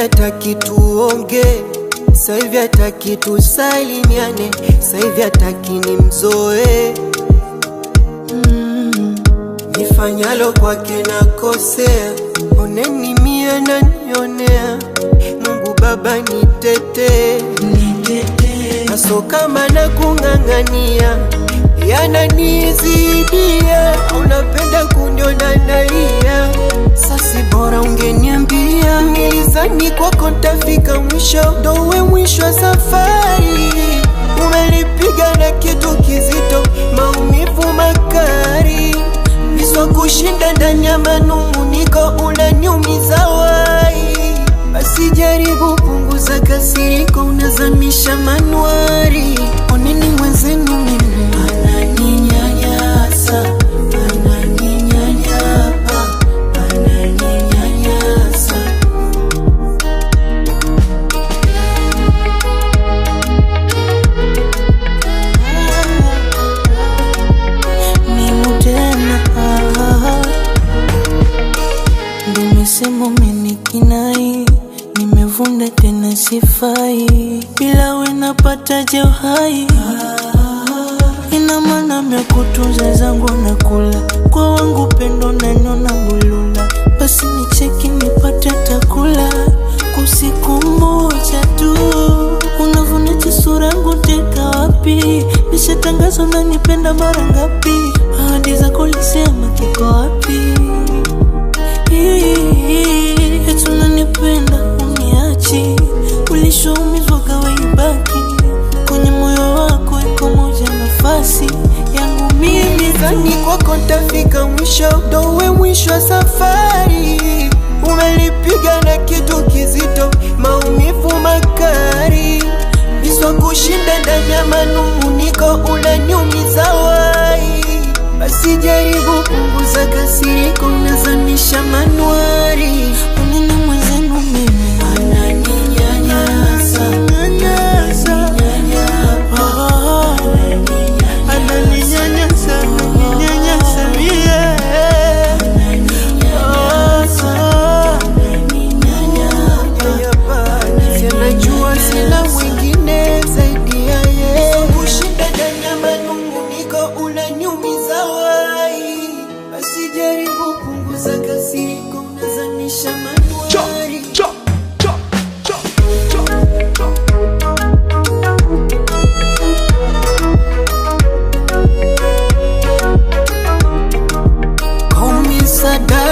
hataki tuonge, sasa hivi hataki tusalimiane, sasa hivi hataki nimzoe. Nifanyalo kwake nakosea, oneni mie nanionea. Mungu Baba nitetee, naso kama na kung'ang'ania, yananizidia. Unapenda kuniona nalia, sasi bora ungeniambia. Nilizani kwako ntafika mwisho, ndo uwe mwisho wa safari. Umenipiga na kitu kizito, maumivu makali, niswa kushinda ndani ya manunguniko, unaniumiza wai. Basi jaribu punguza kasiriko, unazamisha manuari. Oneni mwenzenu mimi ananinyanyasa, ananinyanyapa, ananinyanyasa. Nimu tena, ndumesema umenikinai, nimevunda tena sifai, bila we napata jeuhai. Ina maana mya kutunza zangu na kula kwa wangu pendo nanona bulula, basi nicheki nipate takula kusiku moja tu. Unavunicha sura yangu teka wapi? Nishatangaza unanipenda mara ngapi? Ahadi zako ulisema kiko wapi? Eti unanipenda uniachi, ulishoumizwa kawaibaki kwenye moyo wako, iko moja nafasi yangu mimi tu. Nilizani kwako ntafika mwisho, ndo uwe mwisho wa safari. Umenipiga na kitu kizito, maumivu makali, niswa kushinda ndani ya manunguniko, unaniumiza wai. Basi jaribu punguza kasiriko, unazamisha manuari. Unene mwenzenu mimi Ananinyanyasa, Nyanyasa. Oh, ananinyanyasa, ananinyanyasa mie. Oh, Najua sina mwingine zaidi ya yeye. Kushinda ndani ya manunguniko, unaniumiza wai. Basi jaribu punguza kasiriko, unazamisha manuari. Call me Saddam.